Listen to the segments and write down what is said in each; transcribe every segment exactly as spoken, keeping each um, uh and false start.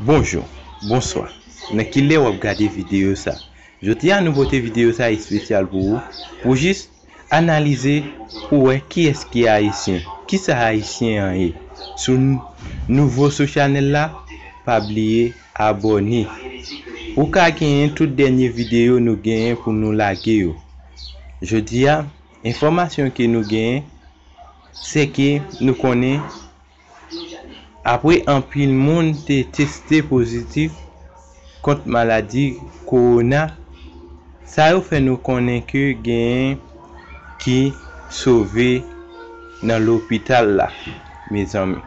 Bonjou, bonswa. Nan ki lè w ap gade videyo sa? Jodi a nou pote videyo sa espesyal pou ou, pou jis analize pou wè kiyès ki ayisyen, kisa ayisyen an ye. Si w nouvo sou chanèl la, pa bliye abòne. Ou ka genyen tout dènye videyo nou genyen pou nou lage yo. Jodi a, enfòmasyon ke nou genyen, se ke nou konnen apre anpil moun te teste pozitif kont maladi kowona, sa yo fè nou konnen ke genyen ki sove nan lopital la, mezanmi.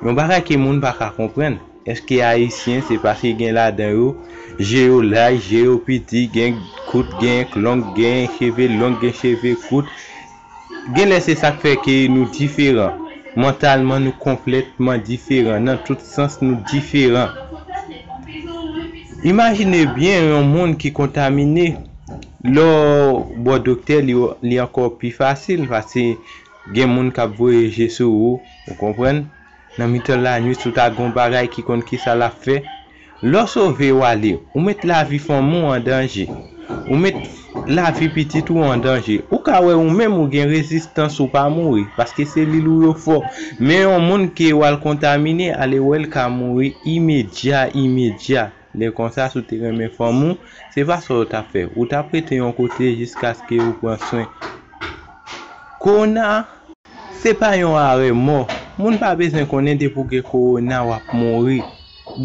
Yon bagay ke moun pa ka konprann. Èske ayisyen se paske gen ladan yo je yo laj, je yo piti, gen kout, gen long, gen cheve long, gen cheve kout? Genlè se sa k fè ke nou diferan. Mantalman, nou konplètman diferan. Nan tout sans, nou diferan. Imajine byen yon moun ki kontamine. Lè w bò doktè, li, li ankò pi fasil, paske gen moun k ap voye je sou ou, ou konprann? Nan mitan lannuit, si w ta gen yon bagay ki konn kisa l ap fè, lè w sove w ale, ou met lavi fanmi w an danje. Ou met lavi pitit ou an danje. Ou ka wè ou menm ou gen rezistans ou pa mouri, paske selil ou yo fò. Men yon moun ke w al kontamine, ale wè l ka mouri imedya, imedya. Lè konsa, si w te renmen fanmi w, se pa sa w t ap fè. Ou t ap rete yon kote jiskaske ou pran swen. Kowona, se pa yon arè mò. Moun pa bezwen konnen depi w gen kowona w ap mouri.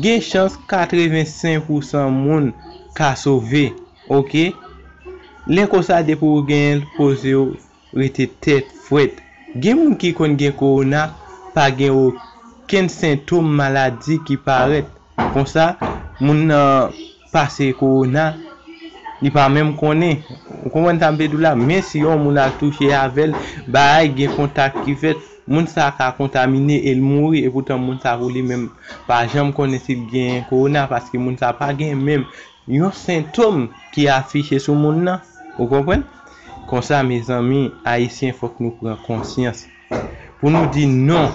Gen chans katrevensenk pousan moun ka sove, oke? Lè konsa, depi w genyen l, poze w, rete tèt frèt. Gen moun ki konn gen kowona, pa gen okenn sentòm maladi ki parèt. Konsa, moun nan pase kowona, li pa menm konnen. Ou konprann sa m vle di w la? Men si yon moun al touche avè l, bay gen kontak ki fèt, moun sa ka kontamine e l mouri. Epoutan, moun sa pou li menm pa janm konnen si l genyen kowona, paske moun sa pa gen menm yon sentòm ki afiche sou moun nan. Ou konprann? Konsa, mezanmi, ayisyen, fòk nou pran konsyans. Pou nou di non,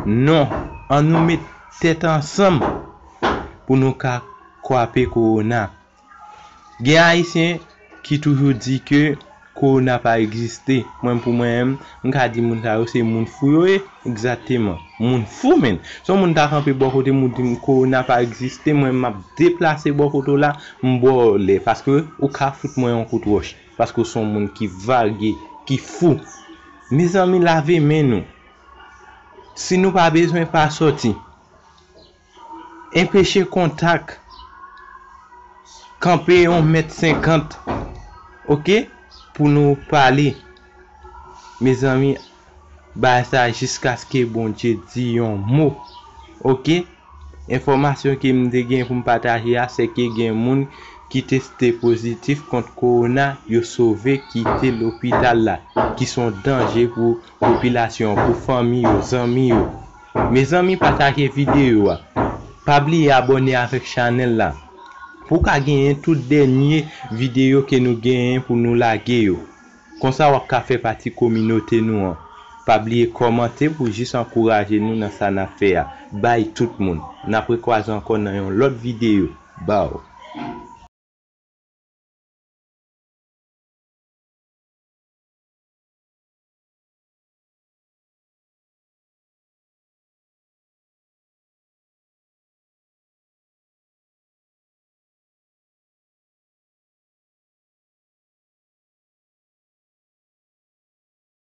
non, ann nou met tèt ansanm pou nou ka kwape kowona. Gen ayisyen ki toujou di ke kowona pa egziste. Mwen, pou mwen menm, m ka di moun sa yo se moun fou yo ye. Egzakteman. Moun fou, menn. Si yon moun ta kanpe bò kote m, ou di m kowona pa egziste, mwen, m ap deplase bò kote w la, m ba w lè. Paske ou ka fout mwen yon kout wòch. Paske w se yon moun ki vage, ki fou. Mezanmi, lave men nou. Si nou pa bezwen, pa sòti. Enpeche kontak. Kanpe yon mèt senkant, oke, pou nou pale. Mezanmi, bay sa jiskaske Bondye di yon mo, oke? Enfòmasyon ke m te gen pou m pataje a, se ke gen moun ki teste pozitif kont kowona, yo sove kite lopital la, ki se yon danje pou popilasyon an, pou fanmi yo, zanmi yo. Mezanmi, pataje videyo a. Pa bliye abòne avèk chanèl la pou w ka genyen tout dènye videyo ke nou genyen pou nou lage yo. Konsa w ap ka fè pati kominote nou an. Pa bliye kòmante pou jis ankouraje nou nan sa n ap fè a. Bay tout moun. N ap rekwaze ankò nan yon lòt videyo. Baw.